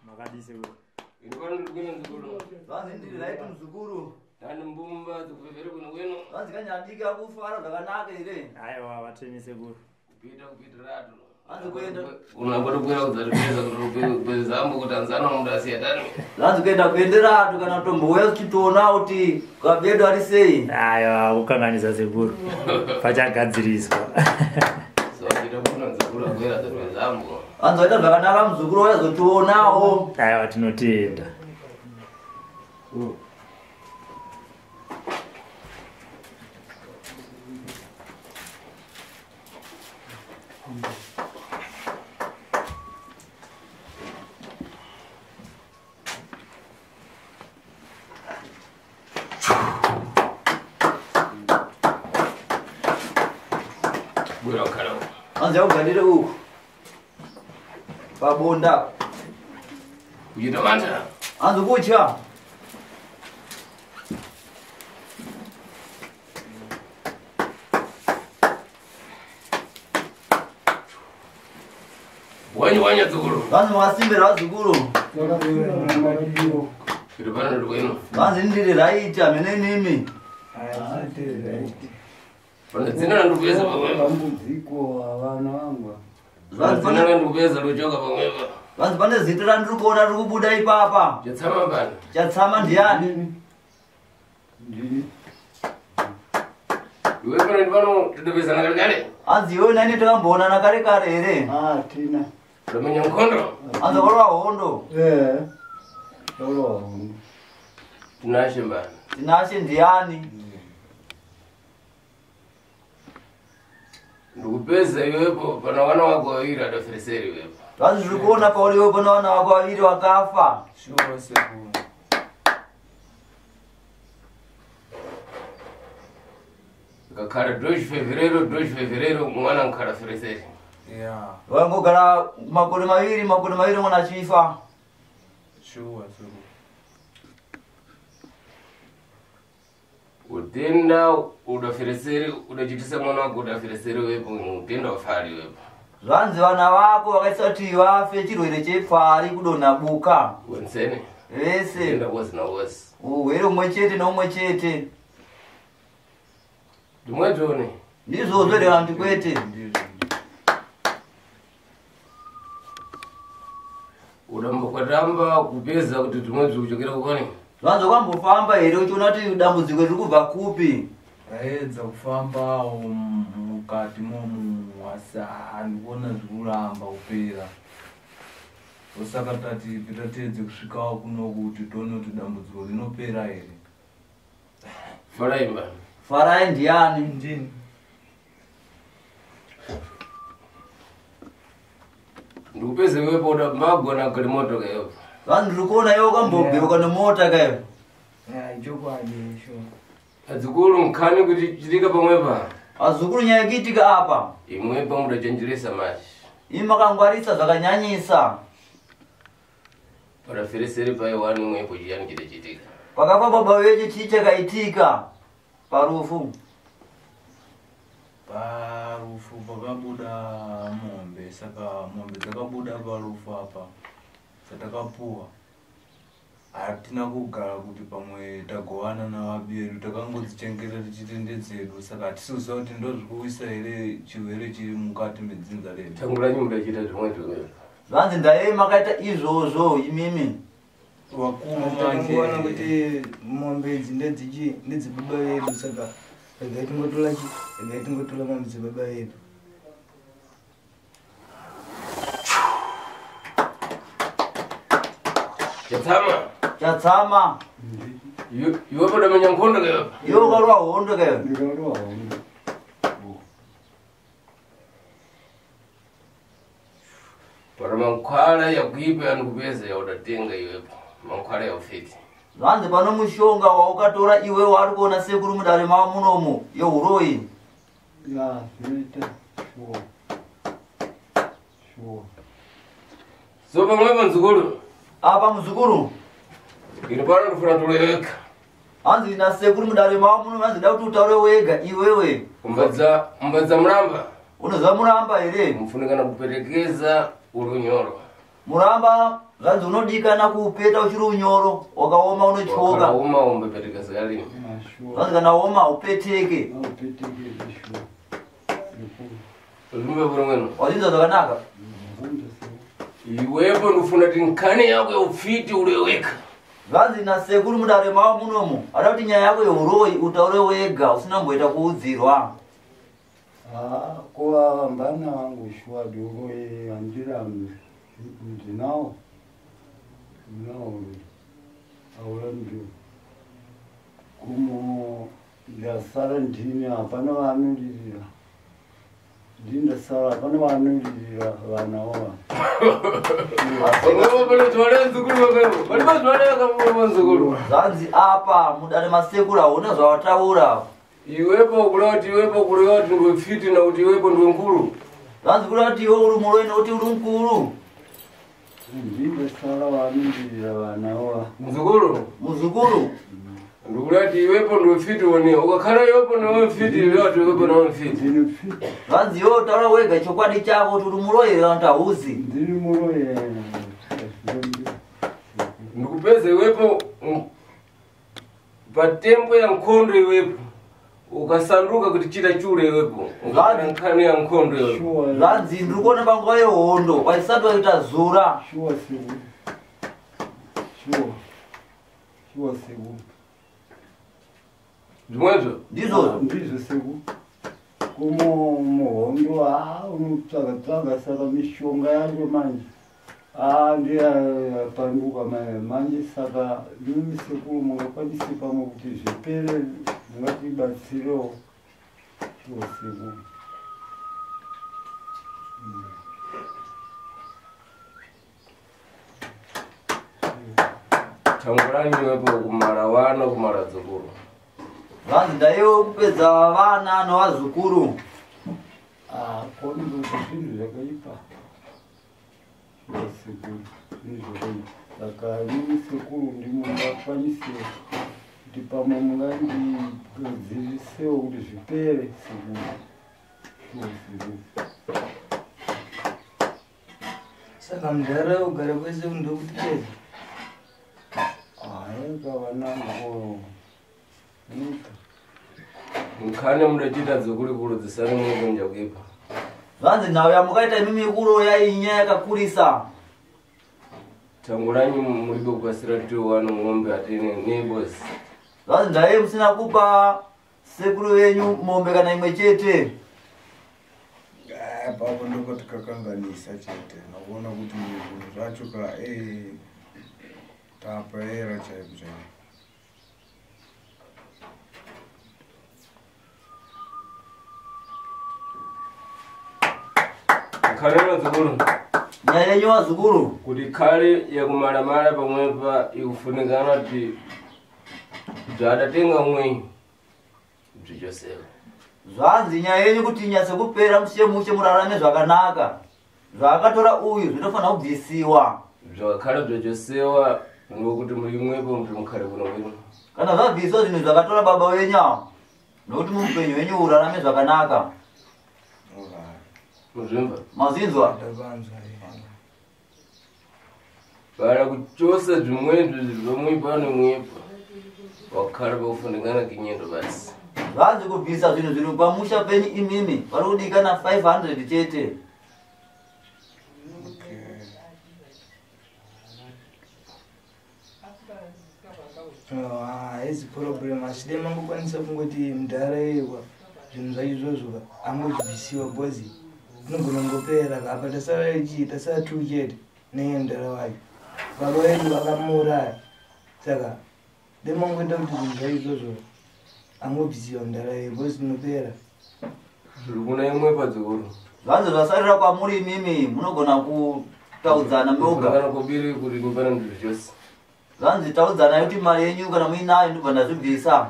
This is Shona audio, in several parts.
Makadii sekuru? Ini pano ndiri kwenu mzukuru. Zvanzi ndiri right muzukuru. Ndani mbumba dzikufevere kuno kwenu. Zvanzi kanyadika kufara zvakanaka here? Aiwa vatemi sekuru. Kupita kupita rato. Hanzi kuenda. Unakwenda kudzaripeza kuti zambo kuti anzana mudasiya tani. Zvanzi kuenda kuenderato kana kutombouya uchitoona kuti kabedu ari sei. Aiwa kukanganisa sekuru. Pachagadziriswa. So kuita kuna mzukuru akwera dzaripeza. Hanzi waita zvakanaka muzukuru waizotoonawo. Aiwa tinotenda. Bwera ukhala. Hanzi yakugarire uku. Pabonda. Kuchita mantha. Hanzi kutya. Wanyi wanya dzukuru. Vanzi makasimbira vazukuru. Iri pano ndiri kwenu. Vanzi ndiri right hamene nimi. Pane dzina randikupeza pamwepa. Dambudziko havana vangu. Zvanzi Dzina pane randikupeza rochoka pamwepa. vanzi pane zita randiri kuona riri kubuda ipapa. Chatsama mbani. Chatsama ndiani? Ndini. Iwe pano ndi pano tidopezana kale kale. Hanzi iwe naine takamboonana kare kare here? Ah, tina. Udomenya mkhondo. Hanzi wakarwa hondo. Eh. Taura hondo. Tinashe mbani. Tinashe ndiani? Ndikupeza iwepo pana wana wako wawiri adafereseri iwepo. Vanzi zviri kuona pauri iwe pane vana vako vaviri vakafa. Sure sekuru. Kakhala 2 Fevereiro 2 Fevereiro mwana nkhala fereseri. Yeah, Wangogara makore maviri makore maviri mwana achifa. sure sekuru. Utenda udafereseri udachitisa mwana wako udafereseri iwepo utenda wafali iwepo. Zvanzi vana vako vakaisa kuti vafe chirwere chepfari kudonha buka. Wensene. Vese Utenda wosi na wosi. urwere umwe chete neumwe chete. Ndimwetone. Ndizvozvo here kana kuti kwete? Ndizvo. Udamba kwatamba kupeza kuti timwedzi kuchokera kukoni. Zvanzi wakambofamba here uchiona kuti dambudziko riri kubva kupi? Ndaedza kufambawo mukati momu asi handikuona zvikuramba kupera. Osaka tati tatedze kusvikawo kuno kuti tione kuti dambudziko rinopera here. Farai mbani. Farai ndiani? Ndini. Ndikupeza iwepo udambagona galimoto kayopo. Vanzi ndiri kuona iwe wakambobheruka nemota kayo. Ya, ichokwadi sure. Adzukuru nkhani kuti chitika pamwepa. Azukuru nyaya ikuitika apa. Imwepo mudachenjeresa machi. Imi makangwarisa zvakanyanyisa. Padafereseri pai wani imwepo chiyani chidachitika. Pakafa baba vedu chii chakaitika parufu? Parufu pakabuda mombe, saka mombe dzakabuda parufu apa dzatakapuwa. Hatina kugara kuti pamwe tagovana navabi vedu, takangodzichengeta tichiti ndedzedu, saka hatisi kuziva kuti ndozvikuwisa here chirwere chiri mukati medzinza redu. Tanguranyi mudachita zvimwe zvimwe. Zvanzi ndaive makaita izvozvo imimi. Vakuru Takangoona manje kuti mombe idzi ndedzichi ndedzebaba vedu, saka regai tingotora chi regai tingotora mombe dzebaba vedu. Chatsama. Chatsama. Iwepo udamenya nkhondo kayopo. Iwe ukarwa hondo kayo. Ndikarwa hondo. Para mankhwala yakuipa yanikupeza yaudatenga iwepo. Mankhwala yaufiti. Zvanzi pano mushonga waukatora iwe waari kuona sekuru mudare mavo munomu yeuroyi. Ya, zvinoita. Sure. Sure. So pamwepo mzukuru. Apa muzukuru. Iri pano ndifuna tuleweka. Hanzi nasekuru mudare mavo munomu hanzi nda kuti utaure wega iwewe. Umbadza muramba. Unoziva muramba here? Mufunikana kuperekeza urunyoro. Muramba zvanzi unodikana kuupeta uchiri unyoro, wakaoma unotyoka. Wakaoma umbepetika zikalini. Shuwa. Zvanzi kana woma upeteke. Aupeteke shuwa. Zvimbe kuno. Wazvinzwa zvakanaka? Iwepo ndofuna kuti nkhani yako yeupfiti uleweka. Zvanzi nasekuru mudare mavo munomu, ada kuti nyaya yako yeuroyi utaure wega usina kumboita kuudzirwa. Ah, ko mbana wangu shuwa diuroyi handirambi. Ndinawo. Ndinawo. Aurambi. Kumo ndasara ndini hapana vanondirira. Ndini ndasara hapana vanondirira vana ava. Zvanzi apa mudare masekuru hauna zvawataura. Iwepo kuda kuti iwepo kureva kuti ndiwe pfiti nakuti iwepo ndiwe nkuru. Zvanzi kuda kuti iwe uri muroyi nokuti uri mukuru. Ndini ndasara vanondirira vana ava. Muzukuru. Muzukuru. Ndikuda kuti iwepo ndiwe pfiti one. Ukakhala iwepo ndiwe mfiti iwe kuti iwepo ndiwe mfiti. Ndini pfiti. Zvanzi iwe utaura wega chokwadi chako kuti uri muroyi kana kuti hauzi. Ndini muroyi. Ndikupedza iwepo patembo ya nkhondo iwepo. Ukasanduka kuti chita chure iwepo. Ukakhala nkhani ya nkhondo iwepo. Shuwa. Zvanzi ndiri kuona panguva yehondo waisati waita zura. Shuwa siku. Shuwa. Shuwa siku. Zvimwezvo? Ndizvozvo. Ndizvo siku. Kumo muhondo unotsvaga tsvaga saka mishonga yacho manje. Ndiyapanduka manje saka mimi sekuru mungakwanise pamwe kuti zvipere mungatibatsirewo. Shuwa siku. Tanguranyi iwepo kumara vana kumara dzukuru. Zvanzi ndaiwe kupedza vana nevazukuru. Koni zvinhu zvakaipa. Shuwa sekuru, zvinhu zvakaipa. Saka mimi sekuru ndimungakwanise kuti pamwe mungandigadzirisewo kuti zvipere sekuru. Shuwa sekuru. Saka mudhara ugara kwese ndokutipedza. Aeka vanangu. Nkhani munochita dzokulikulu dzisati munokunja kuipa. Zvanzi nhau yamukaita imimi kuroya inyaya yakakurisa. Tanguranyi muribe kukasira tiwane ng'ombe atine neighbors. Zvanzi ndaiye musina kupa sekuru venyu mombe kana imwe chete. Papo ndoko tikakanganisa chete. Nakuona kuti zvinhu zvacho ka tapera chaiko chaiko. Khale vazukuru. Nyaya yenyu vazukuru. Kuti khale yekumalamala pamwepa ikufunikana kuti zvadatenga mwe zvichosewa. Zvanzi nyaya yenyu kuti inyatse kupera mushe mushe murarame zvakanaka. Zvaakatora uyu zvinofanira kubvisiwa. Zvakakhala zvachosewa nokuti muri imwepo kuti mukhale kuno kwenu. Kana zvabviswa zvinhu zvakatora baba wenyu ava nokuti muupenyu hwenyu urarame zvakanaka. Muzvimba. Mazinzwa? Kana kuchosa zvimwezvo zvomwipa nemwipa. Wakhala pakufunikana kinyendo basi. Zvanzi kubvisa zvinhu zviri pamusha penyu imimi vari kudikana 500 chete. Haizi problem asi dai mangokwanisa kungoti mudhara yewa zvinhu zvacho izvozvo angozvibvisiwa bhozi inogona kungopera apa tasara chii tasara 2 chete neye mudhara wacho. Baba vedu vakamuuraya saka dai mangoita kuti zvinhu zvacho izvozvo angobvisiwa mudhara yewa bhozi inopera. Zviri kuna imwe padzikuru. Zvanzi zvasarira kwamuri imimi munogona kutaudzana moga. Kana kubiri kuti mupane ndizvo zvose. Zvanzi taudzanai kuti mari yenyu kana muinayo ndobva ndazvibvisa.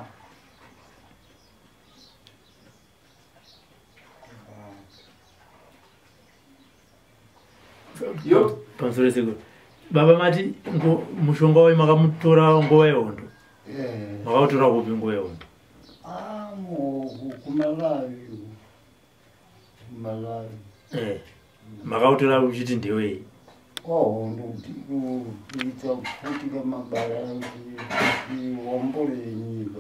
Yo. Pamusoro sekuru. Baba mati mushonga wayo makamutora nguva yehondo. Makautora kupi nguva yehondo? Kumalawi. Kumalawi. Makautora uchiti ndewei? Kwahondo kuita kuputika mabara kuti wombole nyika.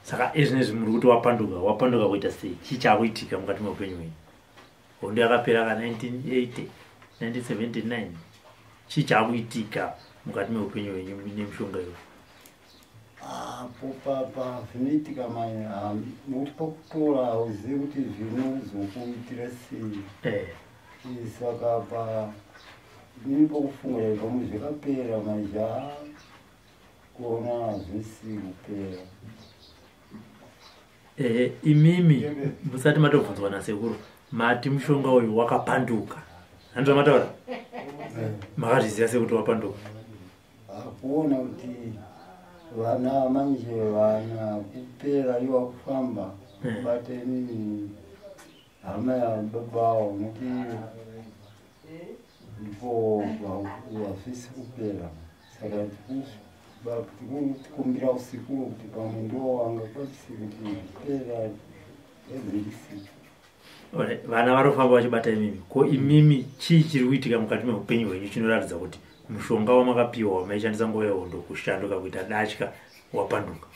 Saka izvinezvi muri kuti wapanduka, wapanduka kuita sei? Chii chaakuitika mukati meupenyu hwenyu? Hondo yakapera ka 1980, 1979. Chii chaakuitika mukati meupenyu hwenyu nemushonga iwo? Apo papa zvinoitika mai, nokuti pakutora hauzivi kuti zvinozokuitira sei. Saka pa inini pakufunga pamwe zvakapera manje, kuona hazvisi kupera. Imimi musati matobvunzwa nasekuru, mati mushonga uyu wakapanduka, handizvo mataura? Makazviziva sekuti wapanduka? Kuona kuti vana manje vana kupera iwa kufamba kubata inini hama yababawo, nokuti ndipo hazvisi kupera. Saka tikukumbira usiku kuti pamwe ndo wangakwanisi kuti zvipera ezvisi. Alright, vana varofamba vachibata imimi. Ko imimi chii chiri kuitika mukati meupenyu hwenyu chinoratidza kuti mushonga wamakapiwa wamaishandisa nguva yehondo kushanduka kuita datya wapanduka?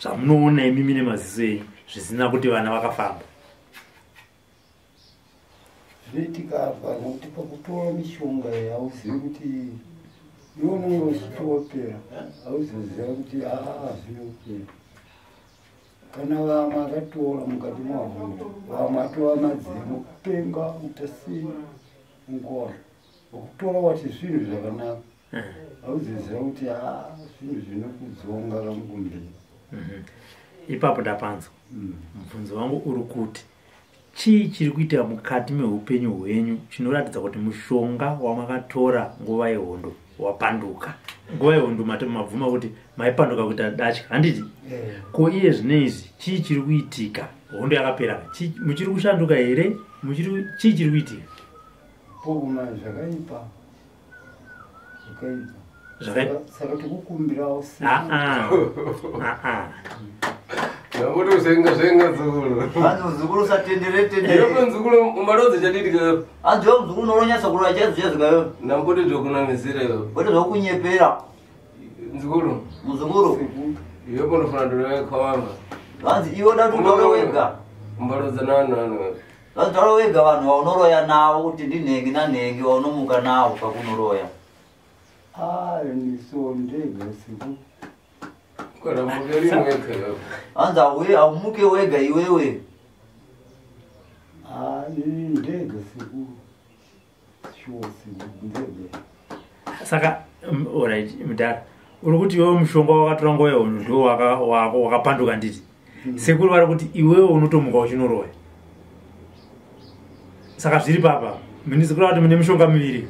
Zvamunoona imimi nemaziso enyu, zvisina kuti vana vakafamba. Zvinoitika apa, nokuti pakutora mishonga iyi hauzivi kuti iwe unenge uchitopera, hauzoziva kuti aa zvinopera. Kana vamwe akatora mukati mahondo, vamwe atova madzimo, kupenga, kuita sei nguva wakutora wati zvinhu zvakanaka, hauzoziva kuti aa zvinhu zvinokudzonga kamukumberi. Ipapo ndapanzwa. Mubvunzo wangu uri kuti chii chiri kuitika mukati meupenyu hwenyu chinoratidza kuti mushonga wamakatora nguva yehondo wapanduka? Nguva yehondo mabvuma kuti maipanduka kuita datya, handiti? Ko iye zvino izvi chii chiri kuitika? Hondo yakapera, muchiri kushanduka here? Muchiri, chii chiri kuitika? Poma zvakaipa, zvakaipa. Zvakaipa. Saka tikukumbirawo. Aa, aa. Nakuti usenga senga nzukuru. Hanzi muzukuru usatendere tendere. Iyopo nzukuru umalodze chaditika. Hanzi iwe muzukuru unonyatsa kurova chaizvo chaizvo kayo. Namboti zvokunamizira iyopo. Kwete zvokunyepera. Nzukuru. Muzukuru. Iyopo ndofana ndoreva kwawamba. Hanzi iwe uda kuti utaure wega. Umbalodza navanhu vanhu. Hanzi taura wega vanhu vaunoroya navo kuti ndinhengi nanhengi vaunomuka navo pakunoroya. Niso ndega siku. Kana mukeri mweka iyopo. Hanzi haumuke wega iwewe. Ini ndega siku, shuwa siku ndega. Saka alright mudhara, uri kuti iwewe mushonga wakatora nguva yehondo ndo wakapanduka, nditi? Sekuru vari kuti iwewe unotomuka uchinoroya. Saka zviri papa sekuru vati mune mishonga miviri,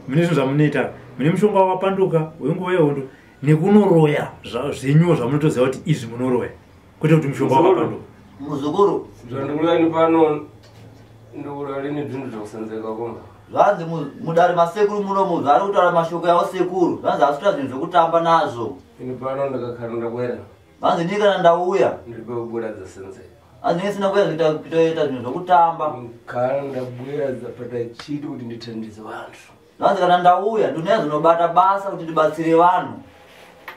mune zvinhu zvamunoita. Mune mushonga wakapanduka wenguva yehondo nekunoroya zvenyuwo zvamunotoziva kuti izvi munoroya, kwete kuti mushonga Muzukuru. wakapanduka. Muzukuru. Zvandikulani pano ndikula lini zvinhu zvakusenzeka kumba. Zvanzi mudare masekuru munomu zvari kutaura mashoko yavo sekuru. Zvanzi asi kuita zvinhu zvekutamba nazvo. Ini pano ndakakhala ndakwera. Zvanzi ini kana ndauya. Ndiri pakubuda dzasenzeka. Hanzi ndinge sina kuuya kutoita zvinhu zvekutamba. Khala ndabwera dzapata chiti kuti ndithandize vantu. Zvanzi kana ndauya ndinouya zinobata basa kuti ndibatsire vanhu.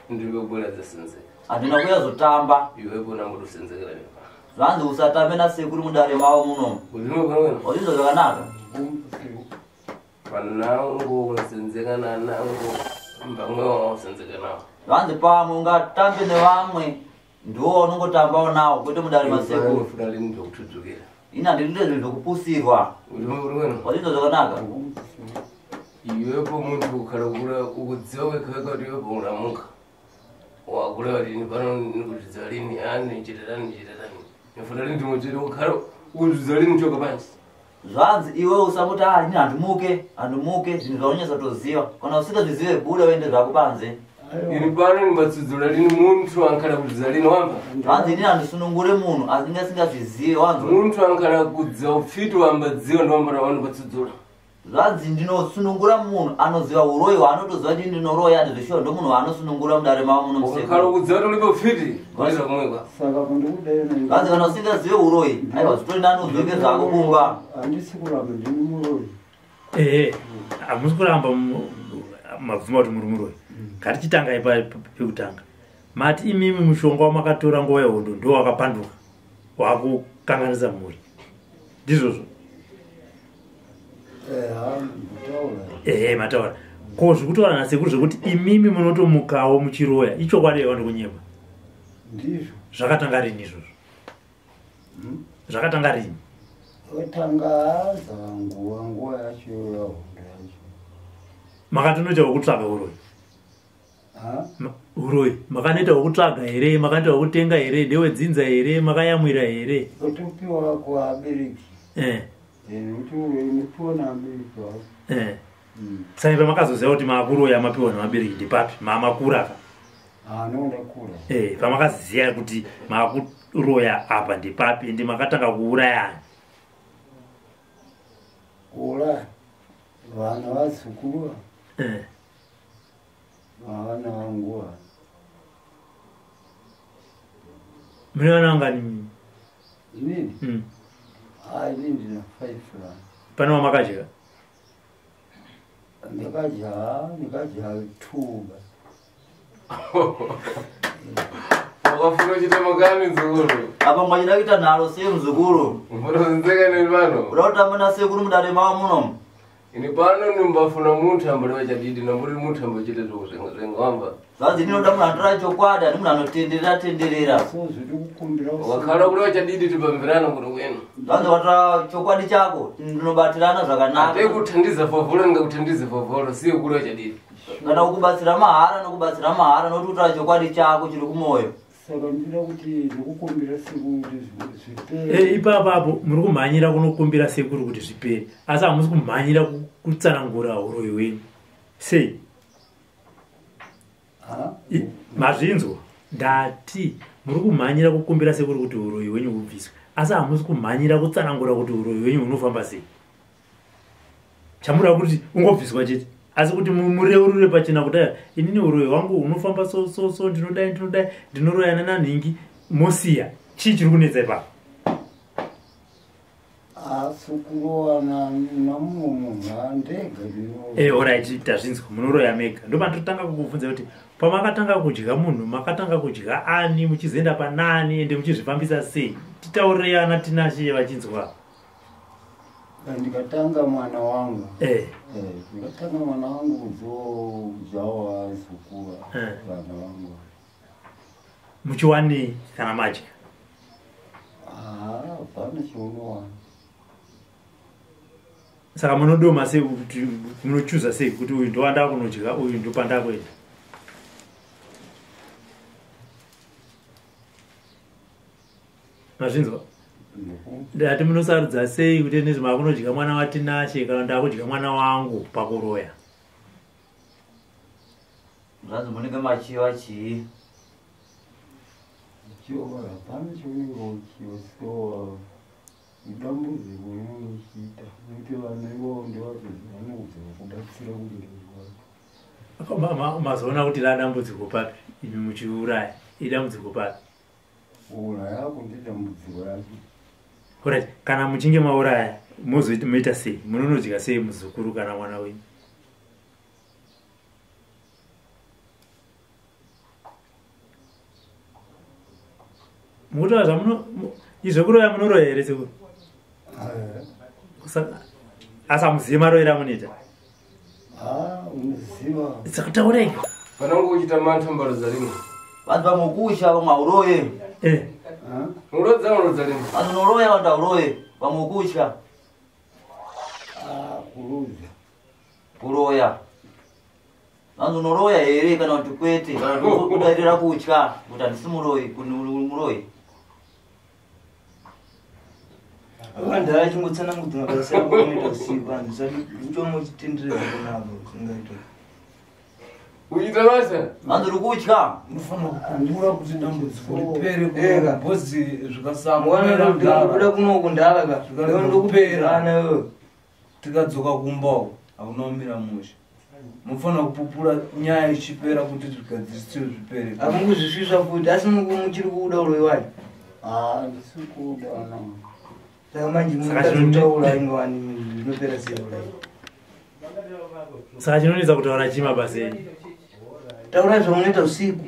Ndiri pakubuda dzasenzeka. Handina kuuya zotamba. Iwepo nambotosenzekera nepa. Zvanzi usatambe nasekuru mudare mavo munomu. Uzvinokonwena? Wazvinzwa zvakanaka. Panango unosenzeka nanango mbamwe wausenzeka nawo. Zvanzi pamwe ungatambe nevamwe ndiwo unongotambawo nawo, kwete mudare masekuru. Fuda lini zvokutudzukira. Ini handidi zvinhu zvokupusirwa. Uzvinokonwena? Wazvinzwa zvakanaka. Iwepo muntu ukhala kula ukudziwa weka weka kuti iwepo ulamuka. Wakula lini pano nikuzvidza lini ani chitatani chitatani. Nifuna lini ndimocheri ukhala ukuzvidza lini choka pansi. Zvanzi iwe usamuti ah ini handimuke handimuke, zvinhu zvaunonyatsa kutoziva. Kana usingazvizive buda uende zvako panze. Ini pano nimbatsudzula lini muntu ankhala kudzidza lini wamva. Zvanzi inini handisunungure munhu asinge asingazvizive, wanzwa? Muntu ankhala kudziwa upfiti wambadziwa ndiwambara wanu patsudzula. Zvanzi ndinosunungura munhu anoziva uroyi hwaanotoziva kuti ndinoroya ndizveshuwa, ndo munhu waanosunungura mudare mavo muno Ukakhala musekuru. ukudziva kuti ulipo fiti kuita kumwekwa. Saka pandikudai Zvanzi kana usingazive uroyi, aiwa, zvitori nani udzoke zvako kumba. Handisi kuramba, ndini muroyi. Ehe, hamusi kuramba, mabvuma kuti muri muroyi. Ngatichitangai pekutanga. Mati imimi mushonga wamakatora nguva yehondo ndo wakapanduka, wakukanganisa mhuri, ndizvozvo? Eha, ndikutaura. Ehe, mataura. Ko zvekutaura nasekuru zvekuti imimi munotomukawo muchiroya, ichokwadi here ndikunyema? Ndizvo. Zvakatanga rini izvozvo? Zvakatanga rini? Akatanga aza nguva yacho yahondo yacho. Makatonoita wekutsvaga uroyi? Ha? Uroyi makanoita wekutsvaga here, makanoita wekutenga here, ndewedzinza here, makayamwira here? Utopiwa kuabereki. Nekuti unopiwa naabereki wako. Saka pamakazoziva kuti maakuroya mapiwa nemabereki ndepapi? Maamakura ka? Anoda kura. Pamakaziva kuti maakuroya apa ndepapi, ende makatanga kuurayani? Kuuraya vana vazukuru, vana vangu ava. Mune vana vangani? Inini? Hai, inini ndina five vana. Pane wamakadya? Ndakadya two basi. Wakafuna uchita makani, mzukuru? Apa mwachida kuita nharo sei, muzukuru? Ufuna kuzinzeka neni pano? Uda kutamba nasekuru mudare mavo muno? Ini pano nimbafuna munthu ambali wachadidi namburi munthu ambachita zvokuzenga wamba. Zvanzi ndinoda munhu anotora chokwadi, handi munhu anotenderera tenderera. So zviri kukumbira. Wakhala kuti wachadidi tipamvirana kuno kwenu. Zvanzi watora chokwadi chako, ndinobatirana zvakanaka. Atei kuthandiza favholo, ndingakuthandize favholo, siye kuri wachadidi. Kana kukubatsira mahara, nokubatsira mahara, nokuti kutora chokwadi chako chiri kumwoyo. Saka ndinoda kuti ndikukumbira sekuru kuti zvipere. Ipapapo muri kumhanyira kunokumbira sekuru kuti zvipere, asi hamusi kumhanyira kutsanangura uroyi hwenyu sei? Ha? Mazvinzwa? Ndati muri kumhanyira kukumbira sekuru kuti uroyi hwenyu hubviswe, asi hamusi kumhanyira kutsanangura kuti uroyi hwenyu hunofamba sei. Chamura kuti ungobviswa chete, asi kuti mureurure pachena kuti aya, inini uroyi hwangu hunofamba so so so, ndinodai, ndinodai, ndinoroyana nanhingi, mosiya. Chii chiri kunetsa ipapo? Asi kurowana namumwe munhu handega ndino. Alright, tazvinzwa, munoroya mega. Ndopanototanga kukubvunza kuti pamakatanga kudya munhu, makatanga kudya ani, muchizoenda panani, ende muchizvifambisa sei? Titaurirei ana Tinashe vachinzwa. Ndikatanga mwana wangu. Ndikatanga mwana wangu, kudyawo azukura. Vana vangu. Muchiwanei kana madya? Hapana chaunowana. Saka munodoma sei kuti munochuza sei kuti uyu ndowanda kunodya, uyu ndopanda kuenda? Mazvinzwa? Ndati munosarudza sei kuti nezvi makunodya mwana waTinashe kana ndakudya mwana wangu pakuroya? Zvanzi munenge machiva chii? Chiwa hapana chaunenge uchiwa, so dambudziko unenge uchiita nekuti vana ivavo ndevanokudzava kubatsira kumberi kwacho. Mazoona kuti radambudziko papi imi muchiuraya? Idambudziko papi? Kuuraya yako ndedambudziko racho. Alright, kana muchinge mauraya mozoita, moita sei? Munonodya sei muzukuru kana mwana wenyu? Mukutaura zvamuno izvekuroya, munoroya here, sekuru? Asi hamuzivi maroyero amunoita? Ha, unoziva. Saka taurai. Panonge uchita mantambaro dzarimwe. Vanhu vamwe kusha, vamwe hauroye. Urodza, urodza rimwe. Vanhu unoroya, vanhu hauroye, vamwe kutya. Kurodza. Kuroya. Vanhu unoroya here kana kuti kwete, kana kuti kudairira kutya kuti handisi muroyi, kuti uri muroyi? Vanhu achingotsanangudza mabasa ako unoita usiku, vanhu usati uchoma uchitendereza kunapo usingaita. Uchita basa. Vanhu uri kutya. Unofanira kukura kuti dambudziko ripere. Ega. Bhozi zvikasakuda kuda kunoku ndalaka ndokupera wewe. Tikadzoka kumba uko hakuna kumira mushe. Munofanira kupupura nyaya ichipera kuti zvigadzirisiwe zvipere. Hamungozvisvisva futi asi muchiri kuuda uroyi wacho. Ah, ndisi kuda no. Saka manje Saka mukataura ingawani zvinopera sei kudai. Saka chinonetsa kutaura chii mabasa enyu? Taurai zvamunoita usiku.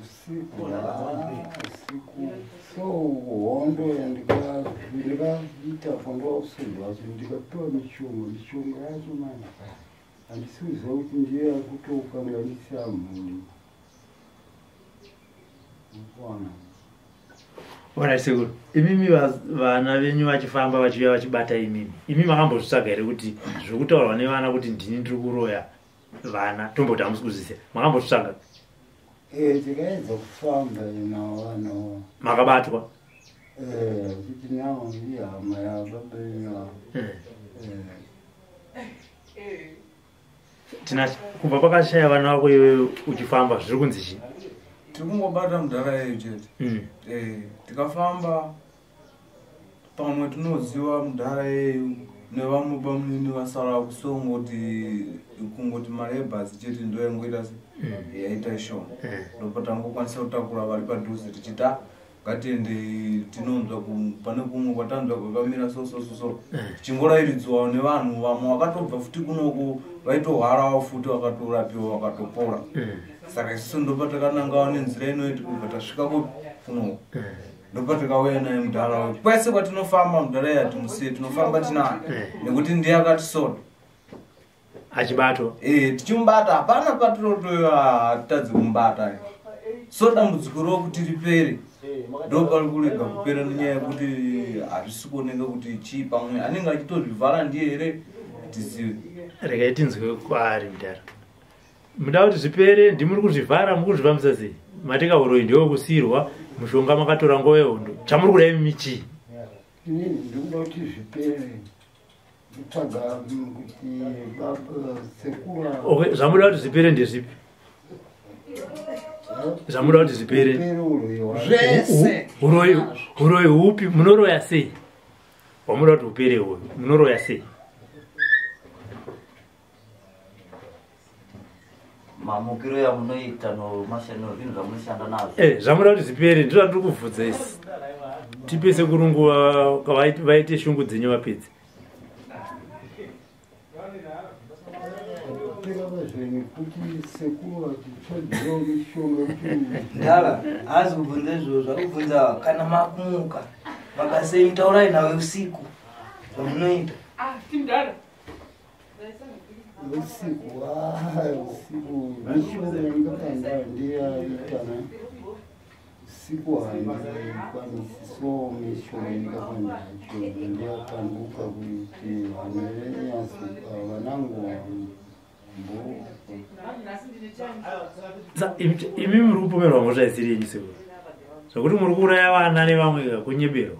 Usiku, ah, usiku. So hondo yandikaita hondo usiku wacho ndikapiwa mishonga, mishonga yacho manje handisi kuziva kuti ndiyo yakutokanganisa mhuri. Ukuona. Alright sekuru, imimi vana venyu vachifamba vachiuya vachibata imimi, imi makambozvitsvaga here kuti zviri kutaurwa nevana kuti ndini ndiri kuroya vana, tomboti hamusi kuzviziva, makambozvitsvaga? Eh, tikaedza kufamba navo vanhu. Makabatwa? Eh, kuti navo ihama yababa venyu ava. Eh. Tina kubva pakashaya vana vako iwewe uchifamba zviri kunzi chii? Tiri kungobata mudhara yeyo chete. Tikafamba pamwe tinoziva mudhara yeyu nevamwe bamunini vasara kusongoti kungoti mari yebhazi chete ndo yangoita se yaita shoma. Ndopatangokwanisa kutakura vari padhuze tichiti "Ah, ngatiende tinonzwa pane kumwe kwatanzwa kwakamira so so so so." Tichingorayiridzwawo nevanhu vamwe vakatobva futi kunoku vaitohwarawo futi vakatorapiwa vakatopora. Saka isusu ndopatakanangawo nenzira inoiti kubva tasvika kunoku. Ndopatakauya naye mudhara uyu. Kwese kwatinofamba mudhara uyu hatimusiye, tinofamba tinaye. Nekuti ndiye akatisota. Achibatwa? Tichimubata hapana patinotoya hatitadzi kumubata. So dambudziko rokuti ripere ndopari kurega kupera nenyaya yekuti hazvisi kuoneka kuti chii, pamwe anenge achitozvivhara ndiye here tizive. Regai tinzwe kwaari mudhara. Muda kuti zvipere ndimuri kuzvivhara, muri kuzvifambisa sei? Matika uroyi ndewekusiyirwa, mushonga makatora nguva yehondo. Chamuri kuda imi chii? Inini ndikuda kuti zvipere. Nditsvaga kuti baba sekuru ava. Okay, zvamuda kuti zvipere ndezvipi? Zvamuda kuti zvipere? Zvipere uroyi hwacho. Zvese. Uroyi hupi? Munoroya sei? Wamuda kuti upere uyu, munoroya sei? Mamukiro yamunoita nozvinhu zvamunoshanda nazvo. Zvamuda kuti zvipere ndizvo zvandiri kubvunza isi. Tipe sekuru nguva vaite shungu dzenyu vapedze. Kupera kwazvo nekuti sekuru vachitsvagira mishonga kuti Ndala, haazi kubvunza izvozvo, akubvunza kana makumuka. Mabasa enyu taurai nawe usiku zvamunoita. Usiku, usiku mishonga yandikapanda ndiyaitana. Usiku handikwanisi, so mishonga yandikapanda yacho ndiyapanduka kuti vanhu venyasi vanangu mbo. Imi muri kupomerwa mhosva isiri yenyu sekuru, zvokuti muri kuuraya vana nevamwe kunyeberwa.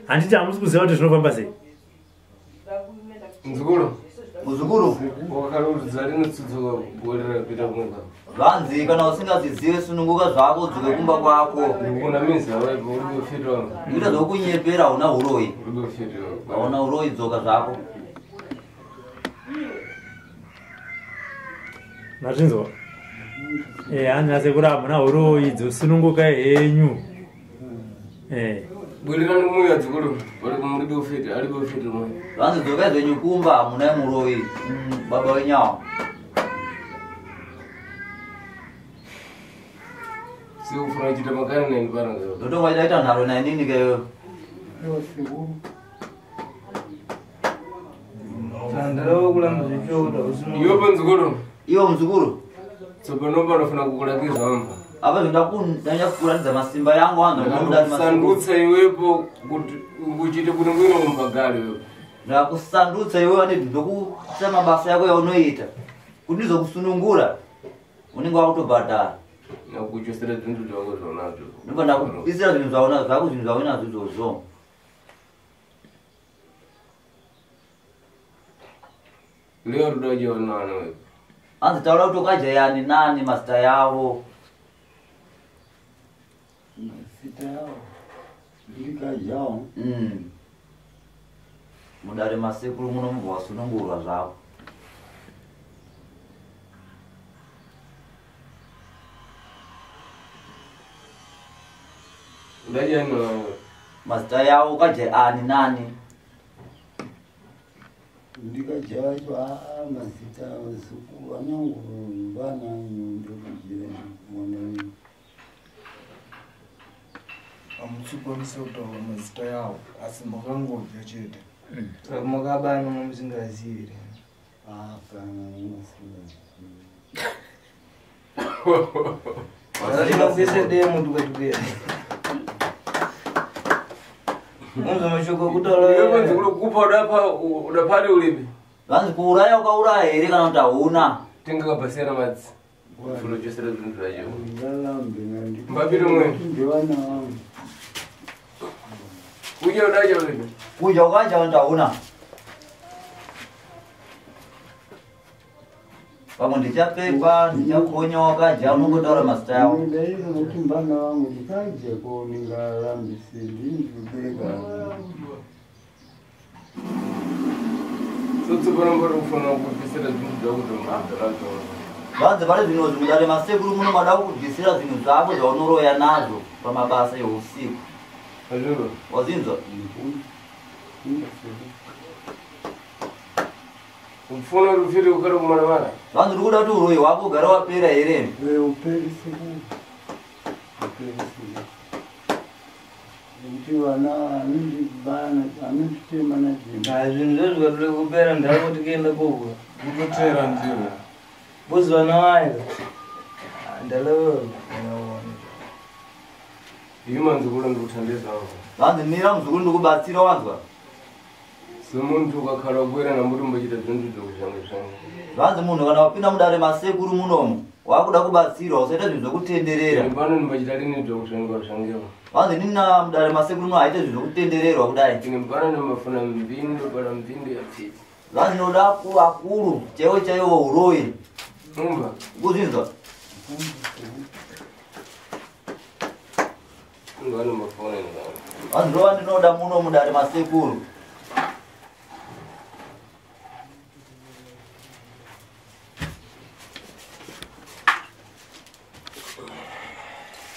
Handiti hamusi kuziva kuti zvinofamba sei? Muzukuru. Muzukuru. Wakarudza rinotsidzoka kuwerera kuita kumwe kwako. Vanzi kana usingazizive sununguka zvako udzoke kumba kwako. Ndikuona minzi awaipo uri kufitwa. Ita zvokunyepera hauna uroyi. Uri kufitwa. Hauna uroyi, dzoka zvako. Mazvinzwa? Hanzi nasekuru hamuna uroyi, dzosununguka henyu. Bwererani kumuya dzikuru, uri muri kufitwa, ari kufitwa mwe. Vanzi dzokai zvenyu kumba, hamuna muroyi. Baba wenyawo. Sikufuna kuchita makani neni pano. Ndotonga ita nharo nainini ke. Ewa sekuru. Sandara kulamba zvichota usununguka. Iwe muzukuru. Iwe muzukuru. Tsopano panofana kukurakidza wamva. Apa ndanya kukuratidza masimba yangu anhu ndinomuda ndi masimba. Sandutsa iwepo kuti uchite kuti ngwino umbagari iwepo. Ndakusandutsa iwewe ane ndokuita mabasa yako yaunoita. Kuti ndizokusunungura unenge wakutobhadhara. Nakuchosera zvinhu zvako zvaunazvo. Ndobva ndakuisira zvinhu zvaunazvo, zvako zvinhu zvaunazvo izvozvo. Leo rudo jona wewe. Hanzi taura kuti wakajayani nani mazita yavo. Mazita yavo. Ndikajawo. Mudare masekuru muno mubva wasunungurwa zvako. Mazita yavo ukadya ani nani? Ndikadya vacho mazita zukuru anangu vana ndokudya mwana wenyu. Hamuchikwanisa kutaura mazita yavo asi makangodya chete. Saka makabana musingazivi. Kana musingazivi. Vasina demo tukatupera. Unzo mashoko kutaura. Iwe kupa udapa udapari ulipi? Vanzi kuuraya ukauraya here kana kuti hauna? Tingakabhasiyana madzi. Funochosera zvinhu zvacho. Ngalambe Mbabiro mwe. Ndivana vangu. Kudya udacha ulipi? Kudya ukadya kana kuti hauna? Pamwe ndichapepa, ndichakonya wakadya unongotaura mazita yavo. Ndaisa kuti mbana vangu ndikadya ko ndingarambise ndini ndikubereka. Tsotsi panombori kufanira kubvisira zvinhu zvako zvamunozvo. Vanzi pari zvinozvi mudare masekuru muno mada kukubvisira zvinhu zvako zvaunoroya nazvo pamabasa eusiku. Azviro. Wazinzwa? Ufuna rufiri ukare kumaramara. Vanzi uri kuda kuti uroyi hwako ugare wapera here? Uperi sekuru. Uperi sekuru. Nekuti vana anondibana anonditema najembe. Zvinhu zvezvikatode kupera ndako tikaenda kokura. Kutotera ndiro. Bozi vana vayo. Ndalava. Iwe manzukuru ndikuthandisa wangu. Vanzi mira muzukuru ndikubatsira wanzwa. Semuntu ukakhala kukwera nambuti umbochita zvinhu zvokushange shange. Vanzi munhu kana wapinda mudare masekuru munomu wakuda kubatsirwa usaita zvinhu zvokutenderera. Pano ndimbochita rini zvokushangewa shangewa. Vanzi nina mudare masekuru muno haite zvinhu zvokutendererwa kudai. Ine pano ndimbafuna mbindo para mbindo yapfiti. Vanzi ndinoda vakuru chaiwo chaiwo uroyi. Umba. Kuzvinzwa? Ngano mafona ngano. Vanzi ndova ndinoda muno mudare masekuru.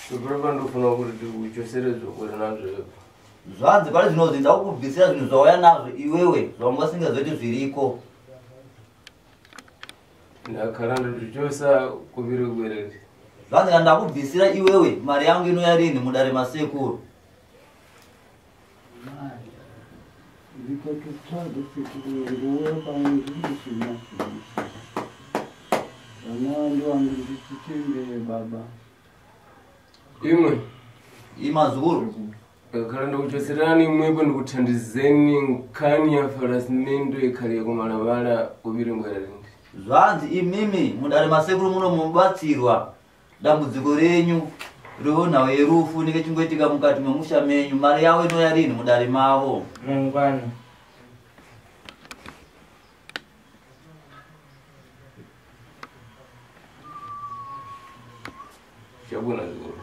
Sopra ndofuna kuti uchosere zvokwera nazvo. Zvanzi pari zvinozvi ndakukubvisira zvinhu zvauya nazvo iwewe zvawanga usingazoti zviriko. Ndakhala ndochosa kuviri kwerere. Zvanzi kana ndakubvisira iwewe mari yangu inouya rini mudare masekuru. Ndikatotsvaga sekuru ndouya pamwe ndisina zvinhu. Vana vangu ndichitembere baba. Imwe. Imazukuru. Ndakhala ndikuchoserani imwepo ndikuthandizeni nkhani ya farasimendo ikhale yakumalawala kuviri ngwerere. Zvanzi imimi mudare masekuru muno mubatsirwa dambudziko renyu rehonhau yerufu nekechingoitika mukati memusha menyu mari yavo inouya rini mudare mavo. Mangwana. Chabona zukuru.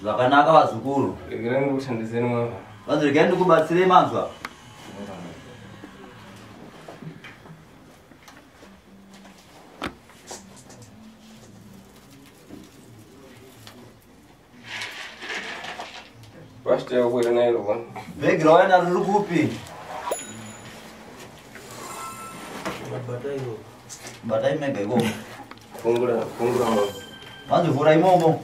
Zvakanaka vazukuru. Regerai ndikuthandizeni mwana. Vanzi regai ndikubatsirei manzwa. Bashita yakwera nayo bwana. Bhegi rauya naro riri kupi? Batai mega imomo. Fungura, fungura mwana. Vanzi vhura imomo.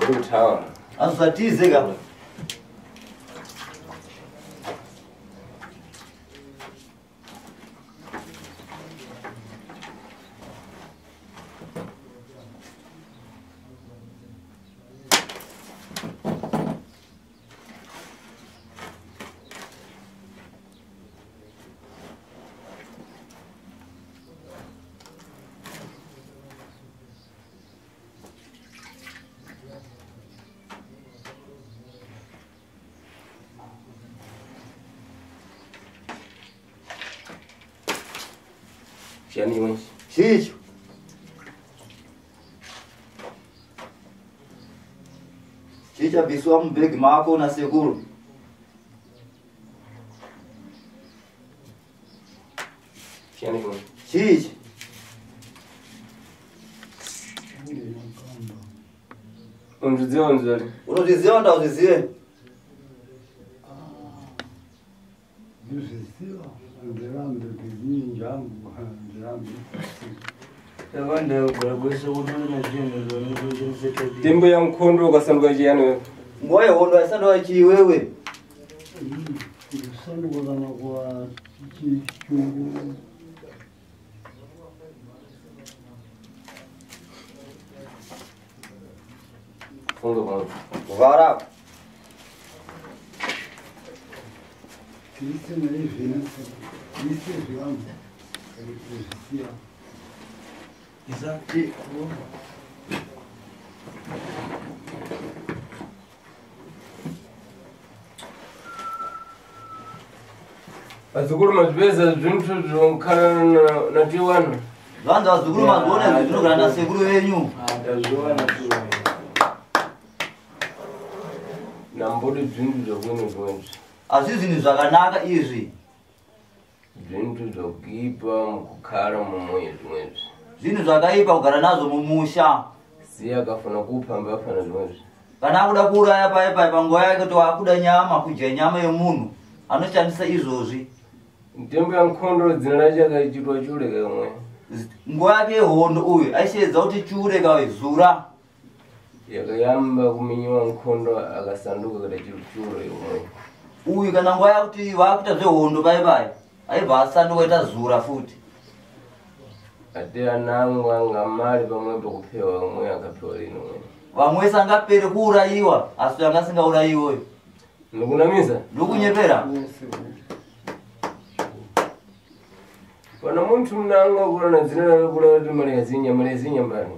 Ndikutaura. Vanzi usatize ka. Chiyani Chicho. Chicha kubviswa mubhegi mako nasekuru. Chiyani chimwe? Chii ichi? Unzviziva unzvali? Unozviziva ndauzvizive? Ndizviziva, handirambe ndizhinji hangu, handirambe. Yakawanda kugara kwese kutori nezvinhu zvaunozoshandisa tabia. Tembo yamukhondo ukasanduka chiyani wewe? Nguva yehondo aisanduka chiiwewe. Ndisanduka kana kuva chungu. Funga pamwe. Vhara. Tiise naizvina, tiise zvivanhu, kuzvisiya. Vazukuru mazvipedza zvintu zvokhala natiwana. Zvanzi vazukuru mazviona izvi zvinogara nasekuru venyu. Tazviona tuwa. Nambodi zvintu zvakwene zvinzvi. Asi zvinhu zvakanaka izvi. Zvintu zvakuipa mukukhala mumwe zvimwezvi. Zvinhu zvakaipa kugara nazvo mumusha. Siya akafana kupamba afana zvimwezvi. Kana akuda kuuraya pai pai panguva yake kuti wakuda nyama, kudya nyama yemunhu, anoshandisa izvozvi. Ntembo yamukhondo dzina racho akaichitwa chure kamwe. Nguva yake yehondo uyu aisheedza kuti chure kawe zura. Yakayamba kuminyiwa mukhondo akasanduka kada chure umwe. Uyu kana nguva yakuti vakuita zvehondo pai pai aibva asanduka ita zura futi. Ate anangu angamali pamwepo kupewa umwe akapewa lino umwe. Vamwe sangapere kuurayiwa asi anga asingaurayiwoyo. Ndikunamisa? Ndikunyepera. Pana munthu mnanga kulana dzina lalo kula kuti Mariazinya, Mariazinya mbani?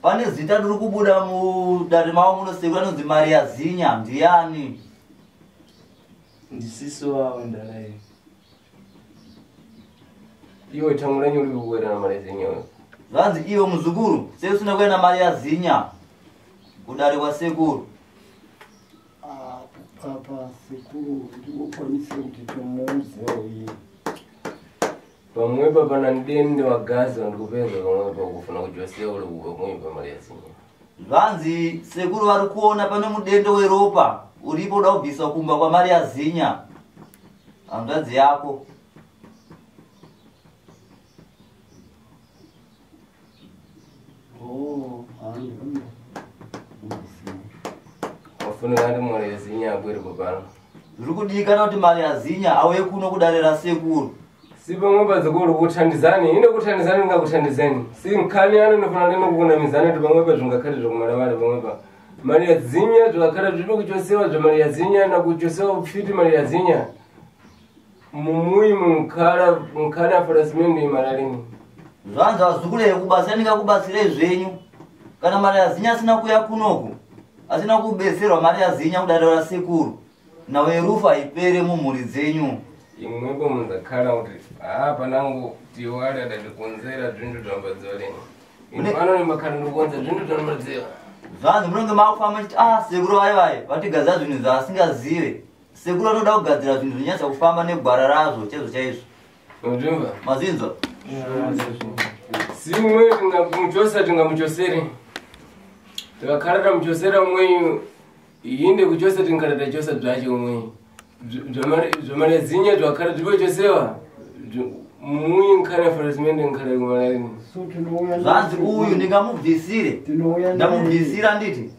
Pane zita riri kubuda mudare mavo muno sekuru anonzi Mariazinya, ndiani? Ndisisi wavo ndalai. Iwe thangu lenyu uri kukwera na Mariazinya wewe. Zvanzi iwe muzukuru, sei usina kuenda Mariazinya kudare kwasekuru? Papa sekuru ndikokwanise kuti tomuudze uye. Pamwepa pana ndende wa Gaza ndikupeza pamwepa kufuna kujosiya ule pamwepa Mariazinya. Zvanzi sekuru vari kuona pane mudende weropa uripo uda kubviswa kumba kwaMariazinya hanzvadzi yako. Oh, handirambe. Wafunika ndi Mariazinya abwere popano. Zviri kudikana kuti Mariazinya auye kuno kudare rasekuru. Si pamwepa zikulu kuthandizani, ine kuthandizani ngakuthandizeni. Si nkhani ano ndifuna lino kukunamizani kuti pamwepa zvingakhale zvakumalawala pamwepa. Mariazinya zvakakhala zvipo kuchosewa zva Mariazinya na kuchosewa upfiti Mariazinya. Mumuyi munkhala nkhani afarasimende imalalini. Zvanzi vazukuru ekubasa ndingakubatsirei zvenyu. Kana Mariazinya asina kuuya kunoku, asina kubetserwa Mariazinya kudare rasekuru, nawe rufu haipere mumhuri dzenyu. Imwepo munzakhala kuti panangu tiwale adatikonzera zvintu zvambadziwa lini. Ine pano ndimakhala ndikukonza zvintu zvambadziwa. Zvanzi munonge makufamba muchiti sekuru vai vai vatigadzira zvinhu zvaasingazive. Sekuru vanoda kugadzira zvinhu zvinonyatsa kufamba negwara razvo chaizvo chaizvo. Unozvimva? Mazinzwa? Simwe tingamuchosa tingamuchosere. Tikakhala tamuchosera umweyu inde kuchosa tingakhala tachosa bzacho umweyu. ZvaMariazinya zvakhala zvipochosewa mumuyi nkhani afarasimende nkhale kumalalini. So tinouya Zvanzi uyu ndingamubvisire. Tinouya Ndamubvisira nditi.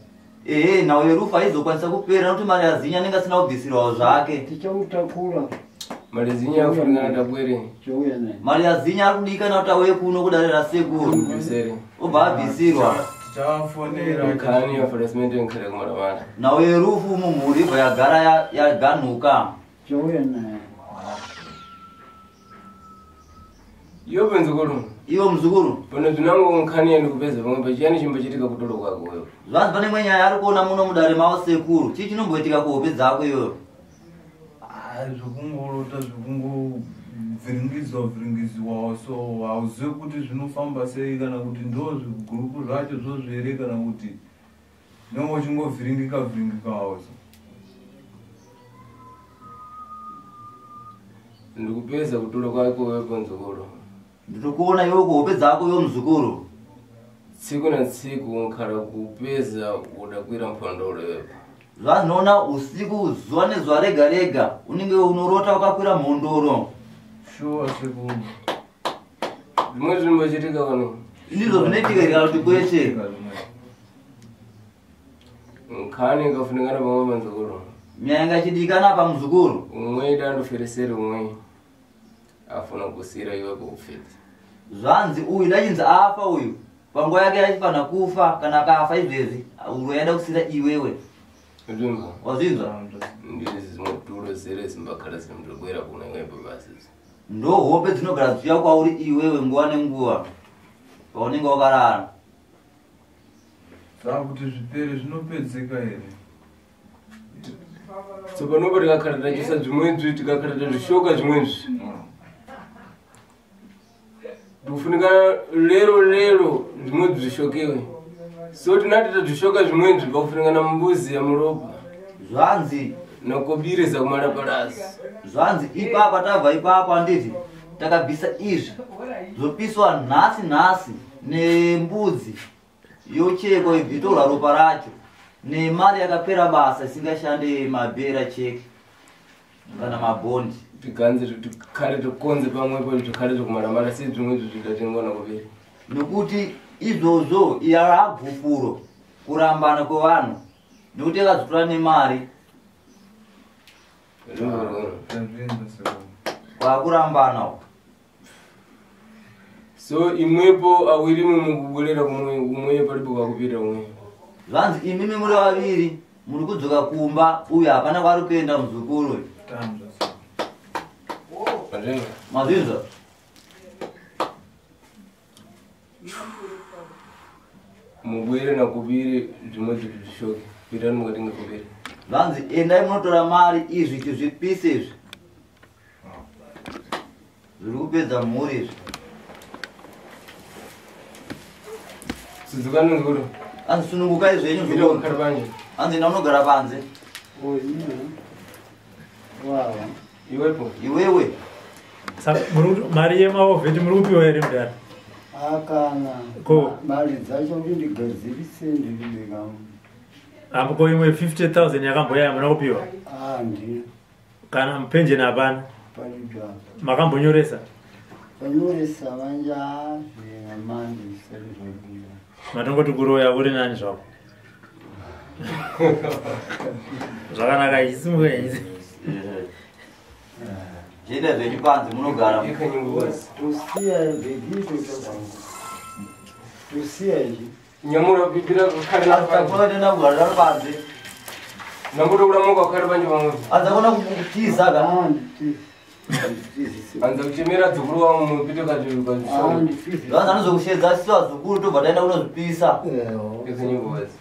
Ehe, nawe rufu haizokwanisa kupera nokuti Mariazinya anenge asina kubvisirwawo zvake. Tichamutakura. Mariazinya afunikana tabwere. Chouya naye. Mariazinya ari kudikana kuti auye kuno kudare rasekuru. Muchosere. Obva abvisirwa. Tichavafonera. Nkhani afarasimende nkhale kumalamala. Nawe rufu mumhuri ibva yagara yaganhuka. Chouya naye. Iwe muzukuru. Iwe muzukuru. Pano zvinangu nkhani yandikupeza pamwe pachiyani chimbochitika kutolo kwako wewe. Zvanzi pane imwe nyaya ari kuona muno mudare mavo sekuru. Chii chinomboitika kuhope dzako iyoyo? Zvekungorota zvekungovhiringidzwa vhiringidzwawo so hauzivi kuti zvinofamba sei kana kuti ndo zvigurupu zvacho zvozvo here kana kuti Unenge uchingovhiringika vhiringikawo so. Ndikupedza kutura kwako wepo muzukuru. Ndiri kuona iwe kuhope dzako iwe muzukuru. Tsiku na tsiku nkhala kupeza udakwira mphondolo wepo. Zvazvinoona usiku zuva nezuva rega rega unenge unorota wakakwira mhondoro. Shuwa sekuru. Zvimwe zvinombochitika kani? Ndizvo zvinoitika here kana kuti kwete? Nkhani ikafunikana pamwe panzukuru. Nyaya yanga ichidikana apa muzukuru. Umwe dandofereseri umwe afuna kusira iwe kufidza. Zvanzi uyu dachinzi afa uyu panguva yake achifanira kufa kana akafa izvezvi uro yaida kusira iwewe. Zvimba. Wazvinzwa? Ndizi zimwe tulo zere zimbakhala zimndogwera kuna iwepo basi. Ndo hope dzinogara dzichiuya kwauri iwewe nguva nenguva paunenge wakarara. Saka kuti zvipere zvinopedzeka here? Tsopanopo tikakhala tachisa zvimwezvi tikakhala tazvishoka zvimwezvi. Ndikufunika lero lero zvimwezvi zvishokewe. So tinati tazvishoka zvimwezvi pakufunika na mbuzi ya muropa. Zvanzi nakobiriza kumalapalasi. Zvanzi ipapa tabva ipapo handiti takabvisa izvi zvopiswa nhasi nhasi nembudzi yochekwa itorwa ropa racho nemari yakapera basa isingashande mabhera cheki kana mabhondi. Tiganze tikhale tikonze pamwepo tikhale tikumalamala si zvimwezvi zvidatengwa nakuviri. Nokuti izvozvo yaragupuro kurambana kwevanhu nekuti yakazotora nemari kwakurambana. So imwepo awiri mukubwerera kumwe palipo kakupita umwe. Zvanzi imimi muri vaviri muri kudzoka kumba uyu hapana kwaari kuenda muzukuru. Mazvinzwa? Mubwere nakubiri zvimwe zvishoke pitani mukatenga kubiri. Zvanzi endai munotora mari izvi tizvipise izvi zviri kupedza mhuri izvi. Sudzukani muzukuru. Anzi sunungukai zvenyu muzukuru. Anzi enda unogara panze. Iwepo. Iwewe. Saka mari yemaovheti muri kupiwa here mudhara? Akana. Ko mari dzacho kuti ndigadzirise ndibeka. Apo ko imwe 50,000 yakamboya hamuna kupiwa? Handina. Kana mupenjeni hapana? Palipo. Makambonyoresa? Panyoresa manje manje zvisati zvabuda. Matongoti kuroya uri nani zvako? Zvakanaka isimuka izi. Chienda zvenyu panze munogara. Tosiya bhegito tosiya izvi. Nyamura kupipira kukhale na panze. Akona kugara panze. Nambuto kulamuka kukhale panje pamwe. Adzakona kutiza ka. Anza kuchemera dzukuru wangu mupite kazvishoka. Vanhu vanozokushedza asi vazukuru tobva taenda kunozvipisa. Izinyimbo basi.